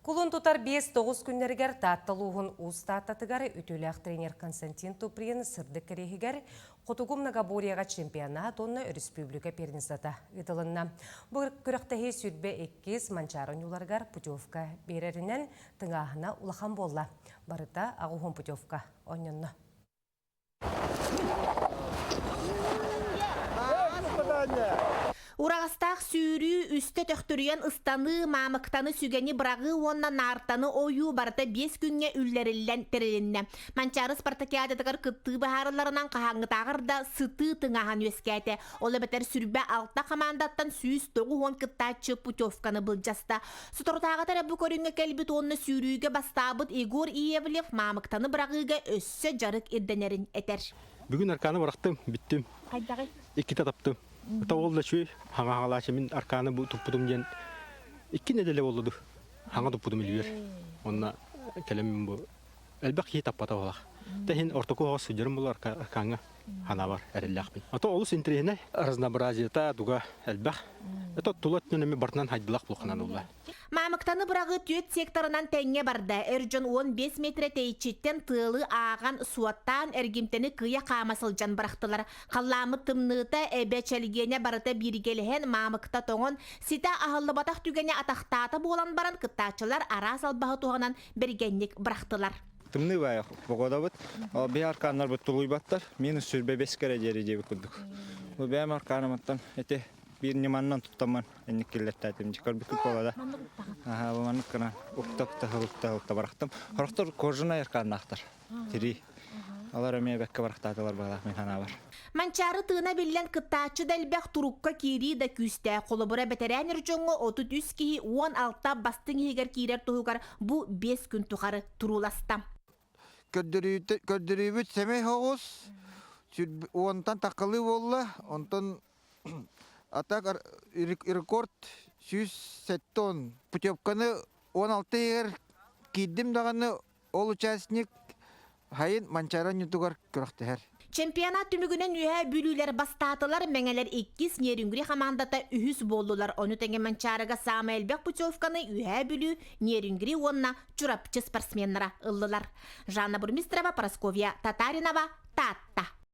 Кулун тутар 5-9 күннэригэр Таатта улууһун Уус Тааттатыгар үтүөлээх тренер Константин Туприн сырдык кэриэһигэр Хотугу многоборьеҕа чемпионат уонна өрөспүүбүлүкэ первенствота ыытылынна. Бу күрэхтэһии 22 Манчаары оонньууларыгар путевка биэрэринэн тыҥааһына улахан буолла. Барыта 80 путевка оонньонно. Ураҕастаах сүүрүү, үстэ төхтүрүйэн ыстаныы, маамыктаны сүгэни быраҕыы уонна наартаны ойуу барыта биэс күҥҥэ үллэриллэн тэрилиннэ. Манчаары спартакиадатыгар кыттыы быһаарылларынан хаһааҥҥытааҕар да сытыы тыҥааһын үөскээтэ. Ол эбэтэр 26 хамаандаттан 190 кыттааччы путевканы былдьаста. Соторутааҕыта эрэ бу көрүҥҥэ кэлбит уонна сүүрүүгэ бастаабыт Егор Иевлев маамыктаны быраҕыыга өссө дьарык ирдэнэрин этэр. Бүгүн арканы бырахтым, бүттүм. Хайдаҕый? Иккитэ таптым. Это ол да үчүгэй. Хаҥа хаҥалаачы мин арканы бу туппутум диэн икки нэдиэлэ буолла дуу. Хаҥа туппутум илиибэр. Онно кэлэммин бу элбэх киһи таппата буолах. Тэһин ортоку оҕо сылдьарым буолар аркаҥҥа ханаабар эрэллээхпин. А то олус интэриэһинэй разнообразиета туга элбэх. Это тула өттүнэн эмиэ бартынан хайдылах булханан улла. Маамыктаны быраҕыы түөрт секторынан тэҥҥэ барда. Эр дьон 15 метрэ тэйиччиттэн тыалы ааҕан, суоттаан, эргимтэни кыйа хаама сылдьан бырахтылар. Халлааммыт тымныыта, эбэ чэлгиэнэ барыта бииргэлэһэн, маамыкта тоҥон, ситэ аһыллыбатах түгэни атахтаата буолан баран, кыттааччылар араас албаһы туһанан бэргэнник бырахтылар. Тымныы баайы погодабыт. Биһи аркааннарбыт тулуйбаттар. Минус 25 кэрэ диэри диэбит курдук. Бу бэйэм аркаанымыттан ити биир ньыманнан туттаммын инник киллэртээтим. Көрбүккүт буола да. Аха, бу маннык гына укта-укта укта барахтым. Хорохтор кожаный аркааннаахтар. Тирии. Алар эмиэ бэккэ барахтаатылар баҕалаах мин санаабар. Манчаары тыына биллэн кыттааччы да элбэх, турукка киирии да күүстээх. Холобура, бэтэрээн эр дьоҥҥо 33 киһи 16 бастыҥ иһигэр киирэр туһугар бу биэс күн тухары турууласта. Көрдөрүүбүт сэмэй соҕус, уонтан таххалыы буолла, онтон а так рекорд 170. Путевканы 16 иһигэр киирдим даҕаны Ол участник хайын Манчаары оонньуутугар күрэхтэһэр. Чемпионат түмүгүнэн Үөһээ Бүлүүлэр бастаатылар, Мэҥэлэр иккис, Нерюнгри хамаандата үһүс буоллулар. Ону тэҥэ Манчаарыга саамай элбэх путевканы Үөһээ Бүлүү, Нерюнгри уонна Чурапчы спортсменнара ыллылар. Жанна Бурмистрова, Прасковья Татаринова, Таатта.